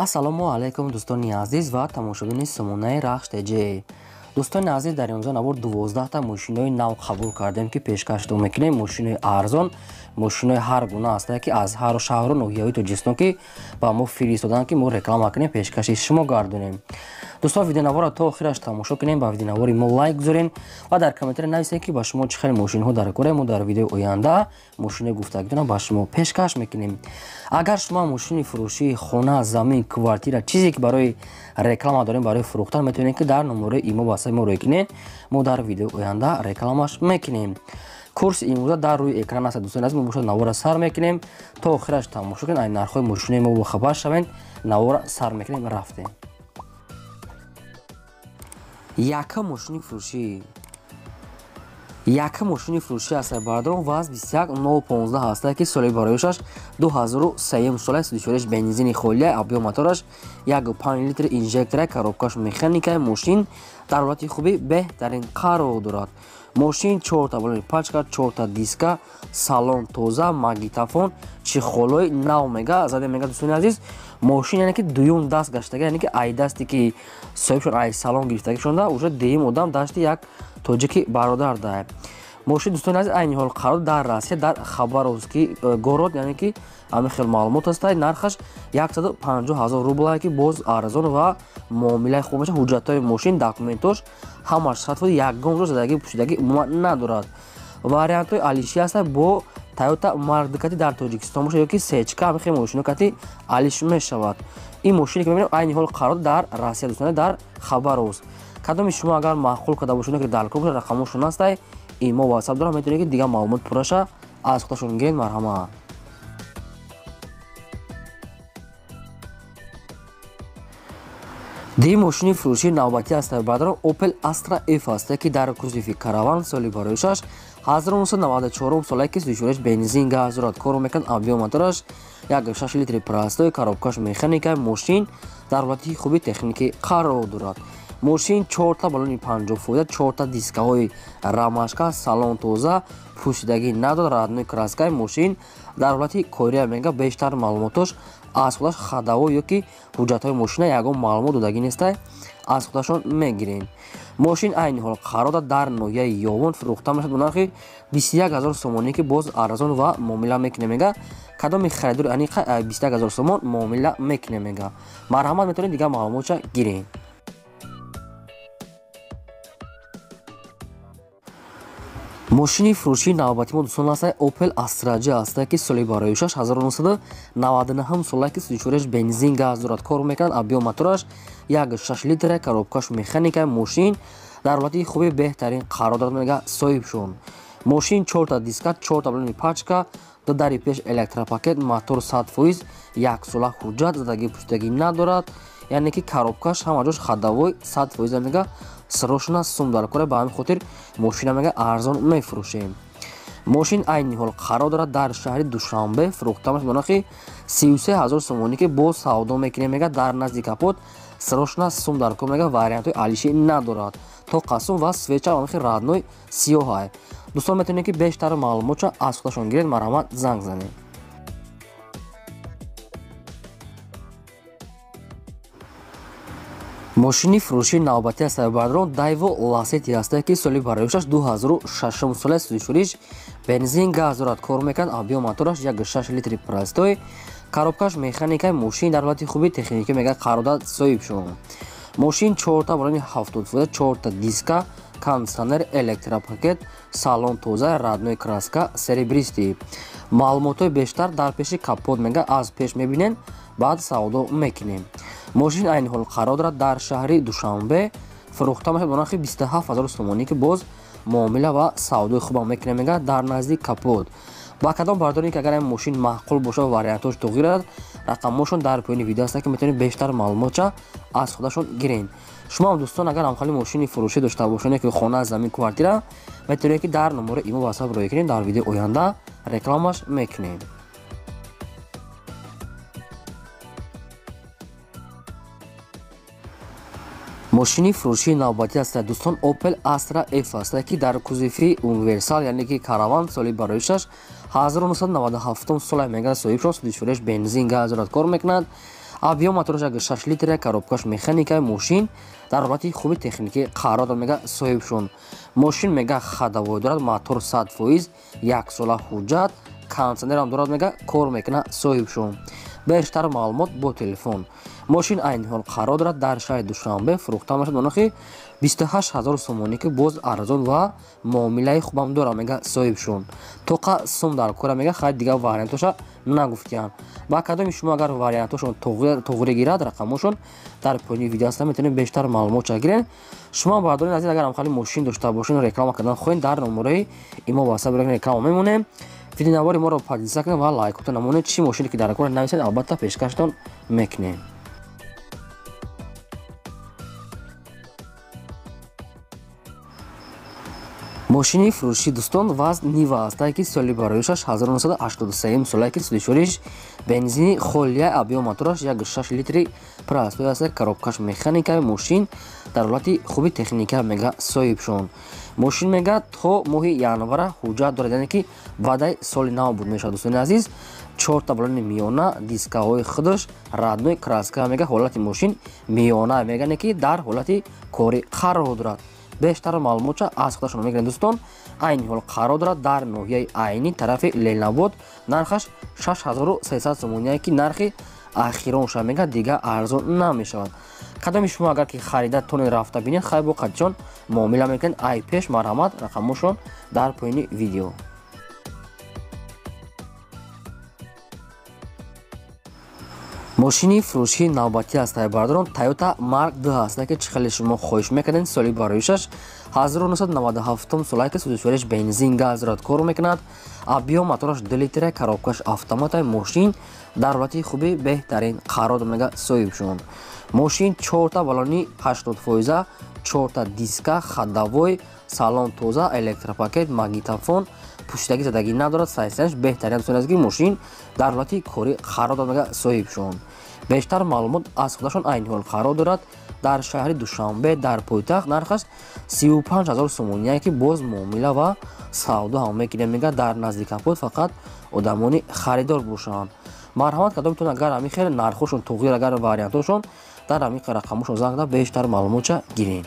Ассалому алайкум дӯстони азиз ва тамошобини сомонаи Рахш ТЖ. Дӯстони азиз, дар имрӯза навор 12та мошинои нав қабул кардем, ки пешкаштон мекунем. Мошинои арзон, мошинои ҳар гуна ҳастанд, ки аз ҳар шаҳру ноҳияҳои Тоҷикистон ки ба мо фиристоданд, ки мо реклама кунем, пешкаши шумо гардонем. Дӯстон, видеонаворро то охираш тамошо кунем, ба видеонавори мо лайк гузорем ва дар комментария нависем, ки ба шумо чӣ хел мошинҳо дар кора. Мо дар видеои оянда мошинои гуфтагитона ба шумо пешкаш мекунем. Агар шумо мошини фурӯшии хона, замин, квартира, чизе ки барои реклама дорем, барои фурӯхтан, метавонед, ки дар номерои имо васаи мо рӯй кунед. Мо дар видеои оянда рекламаш мекунем. Курси имрӯза дар рӯи экран аст. Дӯстони азиз, мо бошад навора сар мекунем, то охираш тамошо кунед, ай нархҳои мошинои мо бохабар шавед. Навора сар мекунем, рафтем. Якум мошини фурӯшӣ, якум мошини фурӯшӣ аст, бародарон, ВАЗ 21015 ҳаста, ки соли бароишаш 2003 сола, судишориш бензини холия, объём мотораш 1,5 литр, инжектора, коробкаш механика. Мошин дар ҳолати хуби беҳтарин қарор дорад. Мошин чорта балони пачка, чорта диска, салон тоза, магнитофон, чехолои нав мега заде мега. Дӯстони азиз, мошин яъне ки дуюм даст гаштага, яъне ки ай дасте ки соҳибшон ай салон гирифтагишонда, уже дуюм одам дасти як тоҷики бародар да. Мошин, дӯстони азиз, айни ҳол қарор дар Россия, дар Хабаровский город, яъне ки ҳамин хел маълумот аст. Нархаш 150 ҳазор рубл, ки боз арзон ва муомилаи хуб мешавад. Ҳуҷҷатҳои мошин, документош ҳамаш сад фоиз, ягон ҷо задагӣ пӯшидагӣ умуман надорад. Вариантҳои алиши аст, бо Тойота Марк кати дар Тоҷикистон бошад ёки сечка, ҳамин хел мошино кати алиш мешавад. Ин мошине ки мебинем, айни ҳол қарор дар Россия, дӯстони, дар Хабаровск. Кадоми шумо агар маъқул карда бошед, ки дар кор бошад, рақамошон ҳастай, имо ватсап дорам, метавонед, ки дигар маълумот пурраша аз худашон гиред. Марҳамат. Дигар мошини фурӯшии навбатӣ аст, бародарон, Opel Astra F аст, ки дар кузови караван, соли бароишаш 1994 сола, ки сӯшориш бензин, газ дорад, кор мекунад, объём мотораш 1,6 литри простой, коробкаш механика. Мошин дар ҳолати хуби техникӣ қарор дорад. Мошин чорта балони 50%, чорта дискаҳои рамашка, салон тоза, пӯшидагӣ надорад, родной краскаи, мошин дар ҳолати кория мега. Бештар маълумотош аз худаш, ходовой ёки ҳуҷҷатҳои мошина ягон маълумот додагӣ нестай, аз худашон мегирем. Мошин айни ҳол қарор дорад дар ноҳияи Ёвон, фурӯхта мешавад бо нархи 21 ҳазор сомонӣ, ки боз арзон ва муомила мекунем мега. Кадоми харидори аниқа 21 ҳазор сомон муомила мекунем мега. Марҳамат, метавонед дигар маълумотша гирем. Мошини фурӯшии навбатӣ мо, дӯстон, аст Opel Astra J аст, ки соли бароишаш 1999 сола, ки сӯзишвориаш бензин, газ дорад, кор мекунад, объём мотораш 1,6 литра, коробкаш механика. Мошин дар ҳолати хуби беҳтарин қарор дорад мега соҳибшон. Мошин чорта диска, чорта балони пачка, ду дари пеш электропакет, мотор 100%, яксола ҳуҷҷат, задагӣ пӯшидагӣ надорад, яъне ки коробкаш ҳама ҷош ходовой 100% мега. Срошна сум дар кора, ба ҳамин хотир мошина мега арзон мефурӯшем. Мошин айни ҳол қарор дорад дар шаҳри Душанбе, фурӯхта мешавад бо нархи 33 ҳазор сомонӣ, ки боз савдо мекунем мега. Дар назди капот срошна сум дар кор мега, вариантҳои алишӣ надорад, то қасум ва свеча ҳамин родной сиёҳай. Дӯстон, метавонед, ки бештар маълумотша аз худашон гиред. Марҳамат, занг занед. Мошини фурӯшии навбатӣ аст, бародарон, Дайво Ласети аст, ки соли бароишаш 2006 сола, сӯзишвориш бензин, газ дорад, кор мекунад, объём мотораш 1,6 литри простой, коробкаш механика. Мошин дар ҳолати хуби техникӣ мега қарор дод соҳибшон. Мошин чорта балони 70%, чорта диска, кондитсионер, электропакет, салон тоза, родной краска, серебристый. Маълумотҳои бештар дар пеши капот мега, аз пеш мебинем, баъд савдо мекунем. Мошин айни ҳол қарор дорад дар шаҳри Душанбе, фурӯхта мешавад бо нархи 27 ҳазор сомонӣ, ки боз муомила ва савдои хубам мекунем мега. Дар назди капот ба кадом бардоре ки агар ин мошин маъқул бошад ва вариантҳош туғйир дорад, рақамҳошон дар поёни видео аст, ки метавонед бештар маълумотша аз худашон гиред. Шумо ҳам, дӯстон, агар ҳамхали мошини фурӯшӣ дошта бошед, ки хона, замин, квартира, метавонед, ки дар номерои имо ватсап рӯй кунед, дар видеои оянда рекламаш мекунем. Мошини фурӯшии навбатӣ аст, дӯстон, Opel Astra F аст, ки дар кузови универсал, яъне ки караван, соли бароишаш 1997 сола мега соҳибшон, сӯзишвориаш бензин, газ дорад, кор мекунад. Объем мотораш 1,6 литр, коробкаш механика, мошин дар ҳолати хуби техникӣ қарор дорад мега соҳибшон. Мошин мега ходовой дорад, мотор 100%, як сола ҳуҷҷат, кондиционерам дорад мега кор мекунад соҳибшон. Бештар маълумот бо телефон. Мошин айни ҳол қарор дорад дар шаҳри Душанбе, фурӯхта мешавад ба нархи 28 000 сомонӣ, ки боз арзон ва муомилаи хубам дорад мега соҳибшон. Тоқа сум дар кора мега, хай дигар вариантоша нагуфтиям. Ба кадоми шумо агар вариантошон туғри гирад, рақамошон дар поёни видео ҳастанд, метавонед бештар маълумотша гиред. Шумо бардоред азиз, агар ҳамхали мошин дошта бошед, реклама кардан хоҳед, дар номерои имо WhatsApp реклама мемонем. Видеонавори моро подписка кунед ва лайкотон намонед. Чӣ мошине ки дар кор нависед, албатта пешкаштон мекунем. Мошини фурӯшӣ дӯстон ВАЗ Нива аст, ки соли бароишаш 1983 солае, ки судишориш бензини холия, объем мотораш 1,6 литри простой аст, коробкаш механика, мошин дар ҳолати хуби техника мега соҳибшон. Мошин мега то моҳи январа ҳуҷҷат дорад, яъне ки ваъдаи соли нав буд мешавад дӯстони азиз. Чорта балони миёна, дискаҳои худаш, родной краска мега, ҳолати мошин миёна мега, яъне ки дар ҳолати корӣ қарор дорад. Бештар маълумотша аз худашон мегирем дӯстон. Айни ҳол қарор дорад дар ноҳияи Айнӣ, тарафи Ленинобод, нархаш 6300 сомоние, ки нархи ахиронша мега, дигар арзон намешавад. Кадоми шумо агар ки харида тонед рафта бинед, хай бо қадҷон муомила мекунед. Ай пеш марҳамат, рақамошон дар поёни видео. Мошини фурӯшии навбатӣ аст бардорон Toyota Mark II аст, ки чӣ хеле шумо хоҳиш мекардед. Соли бароишаш 1997 солае, ки сӯзишвориш бензин газ дорад, кор мекунад. Объем мотораш 2 литра, коробкаш автомата, мошин дар ҳолати хуби беҳтарин қарор мега соҳибшон. Мошин чорта балони 80%, чорта диска, ходовой, салон тоза, электропакет, магнитофон, пӯшидагӣ задагӣ надорад, сайсанаш беҳтарин аст, ки мошин дар ҳолати корӣ қарор дорад мега соҳибшон. Бештар маълумот аз худашон. Айни ҳол қарор дорад дар шаҳри Душанбе, дар пойтахт, нархаш 35 000 сомоние, ки боз муомила ва савдо ҳам мекунем мега. Дар назди капот фақат одамони харидор бошанд. Марҳамат, кадомтон агар ҳамин хел нархошон туғйир, агар вариантошон дар ҳамин рақамошон занг зада бештар маълумотша гирем.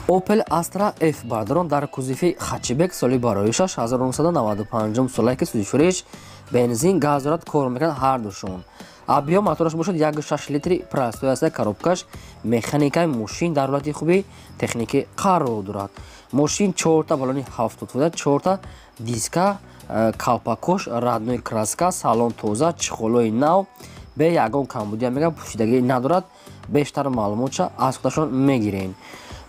Opel Astra F бардорон дар кузови хэтчбек, соли бароишаш 1995 солае, ки сӯзишвориш бензин газ дорад, кор мекунад ҳардушон. Объем мотораш бошад 1,6 литри простой аст, коробкаш механика, мошин дар ҳолати хуби техникӣ қарор дорад. Мошин чорта балони 70%, чорта диска, калпакош, родной краска, салон тоза, чехолои нав, бе ягон камбудия мега, пӯшидагӣ надорад. Бештар маълумотша аз худашон мегирем.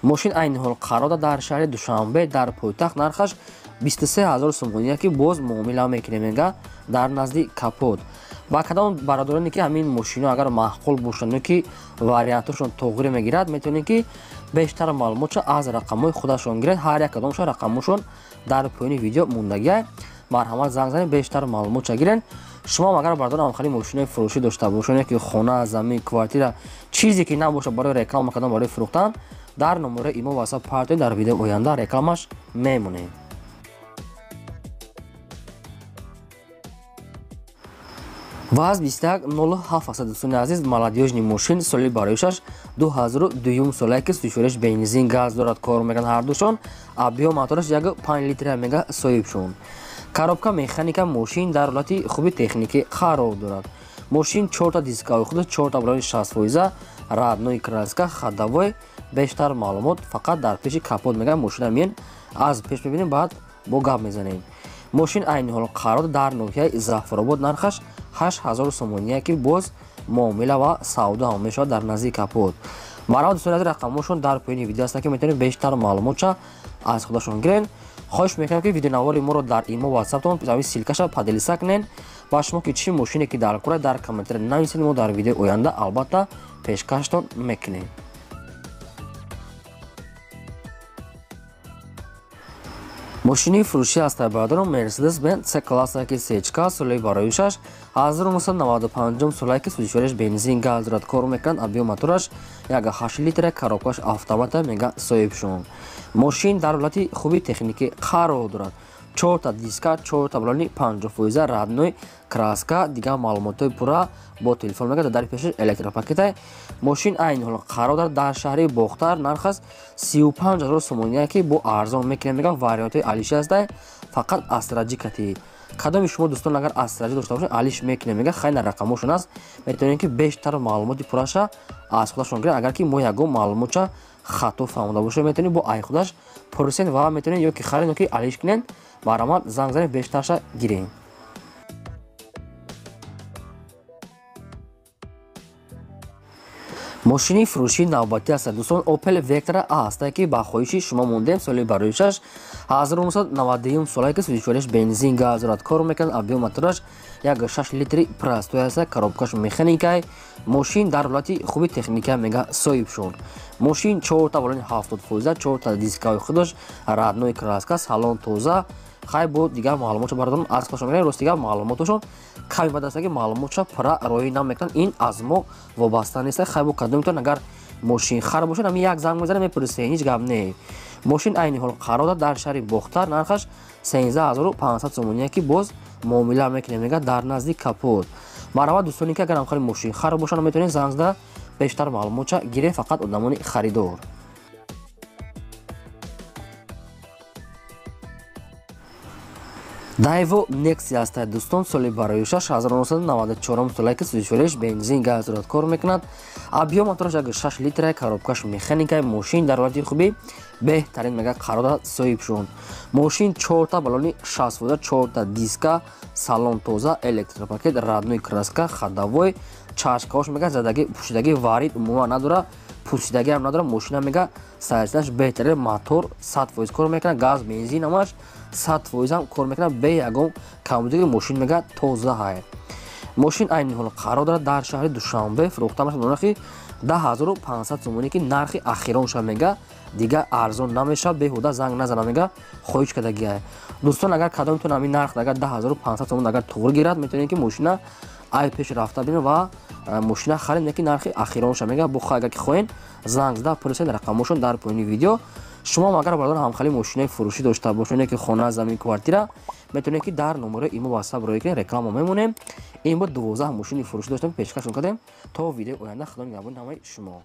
Мошин айни ҳол қарор дорад дар шаҳри Душанбе, дар пойтахт, нархаш 23 000 сомоние, ки боз муомила мекунем мега дар назди капот. Ба кадом бародароне ки ҳамин мошино агар маъқул бошанд, ки вариантошон туғри мегирад, метавонед ки бештар маълумотша аз рақамҳои худашон гиред. Ҳар як кадомша рақамошон дар поёни видео мондагиа. Марҳамат, занг занед, бештар маълумотша гиред. Шумо агар бардорон ҳамхали мошинои фурӯшӣ дошта бошед, ки хона, замин, квартира, чизе ки набошад барои реклама кардан, барои фурӯхтан, дар номерои имо WhatsApp партоед, дар видеои оянда рекламаш мемонем. ВАЗ 2107 аст дӯстони азиз, молодёжный мошин, соли бароишаш 2002 солае, ки сӯзишвориш бензин газ дорад, кор мекунад ҳардушон. Объем мотораш 1,5 литра мега соҳибшон. Коробка механика, мошин дар ҳолати хуби техникӣ қарор дорад. Мошин чорта дискаҳои худ, чорта балони 60%, родной краска, ходовой. Бештар маълумот фақат дар пеши капот мега, мошина миен аз пеш мебинем, баъд бо гап мезанем. Мошин айни ҳол қарор дар ноҳияи Зафаробод, нархаш 8000 сомоние, ки боз муомила ва савдо ҳам мешавад дар назди капот. Марҳамат дӯстони азиз, рақамошон дар поёни видео аст, ки метавонед бештар маълумотша аз худашон гиред. Хоҳиш мекунам, ки видеонавори моро дар имо ватсаптон ҳамин ссылкаша поделиться кунед ва шумо ки чӣ мошине ки дар кора, дар комментария нависед, мо дар видеои оянда албатта пешкаштон мекунем. Мошини фурӯшӣ аст бародарон Mercedes-Benz C класса, ки сечка, соли бароишаш 1995 солае, ки сӯзишвориш бензин газ дорад, кор мекунад. Объем мотораш 1,8 литра, коробкаш автомата мега соҳибшон. Мошин дар ҳолати хуби техникӣ қарор дорад. 4та диска, 4та балони 50% родной краска, дигар маълумотҳои пурра бо телефон мегардад. Дар пешаш электропакетай. Мошин айни ҳол қарор дорад дар шаҳри Бохтар, нарх аст 35 000 сомонӣ, ки бо арзон мекунем мегӯям. Вариантҳои алиши ҳастай, фақат астраҷи кати. Кадоми шумо дӯстон агар астраҷи дошта бошед, алиш мекунем мега. Хайна рақамошон аст, метавонед ки бештар маълумоти пурраша аз худашон гиред. Агар ки мо ягон маълумотча хато фаҳмода бошем, метавонед бо ай худаш пурсен ва метавонед ё ки харед, ё ки алиш кунед. Марҳамат, занг занед, бештарша гирем. Мошини фурӯшии навбатӣ аст дӯстон, Opel Vectra A ҳаста, ки ба хоҳиши шумо мондем. Соли бароишаш 1991 солае, ки сӯзишвориаш бензин, газ дорад, кор мекунад. Объём мотораш 1,6 литри простой аст, коробкаш механикай. Мошин дар ҳолати хуби техника мега соҳиб шуд. Мошин 4та балони 70%, 4та дискаҳои худаш родной краска, салон тоза. Хай, бо дигар маълумотшо бардорам аз худашон мегирем. Рост дигар маълумоташон ками бад аст, ки маълумотша пурра роҳӣ намекунанд, ин аз мо вобаста нест. Хай, бо кадомитон агар мошин хар бошад, ҳамин як занг мезанем, мепурсем, ҳеҷ гап не. Мошин айни ҳол қарор дорад дар шаҳри Бохтар, нархаш 13500 сомонӣ, ки боз муомила мекунем мега, дар назди капот. Марҳамат дӯстоне, ки агар ҳамхари мошин хар бошанд, метавонед занг зада бештар маълумотша гирем, фақат одамони харидор. Daewoo Nexia аст дӯстон, соли бароишаш 1994 солае, ки сӯзишвориаш бензин, газ дорад, кор мекунад. Объём мотораш 1,6 литра, коробкаш механикай. Мошин дар ҳолати хуби беҳтарин мега қарор дорад соҳиб шуд. Мошин 4та балони 60%, 4та диска, салон тоза, электропакет, родной краска, ходовой, чашкаош мега задагӣ пӯшидагӣ, варид умуман надорад, пӯсидагиам надорад. Мошина мега сарчинаш беҳтарин, мотор 100% кор мекунад, газ, бензин ҳамаш 100% ҳам кор мекунад, бе ягон камбудиги. Мошин мега тоза ҳай. Мошин айни ҳол қарор дорад дар шаҳри Душанбе, фурӯхта мешавад нархи 10500 сомонӣ, ки нархи ахиронша мега, дигар арзон намешавад. Беҳуда занг назана мега, хоҳиш кардагиай. Дӯстон, агар кадомитон ҳамин нарх агар 10500 сомон агар туғри гирад, метавонед ки мошина ай пеш рафта бинед ва мошина харид, ки нархи ахиронша мега. Бо агар ки хоҳед, занг зада пурсед, рақамошон дар поёни видео. Шумо агар бародар ҳамхали мошинаи фурӯшӣ дошта бошед, ки хона, замин, квартира, метавонед ки дар номерои имо WhatsApp роӣ кунед, реклама мемонем. Ин буд 12 мошини фурӯшӣ доштем, пешкашон кардем. То видеои оянда, Худо нигаҳбони ҳамаи шумо.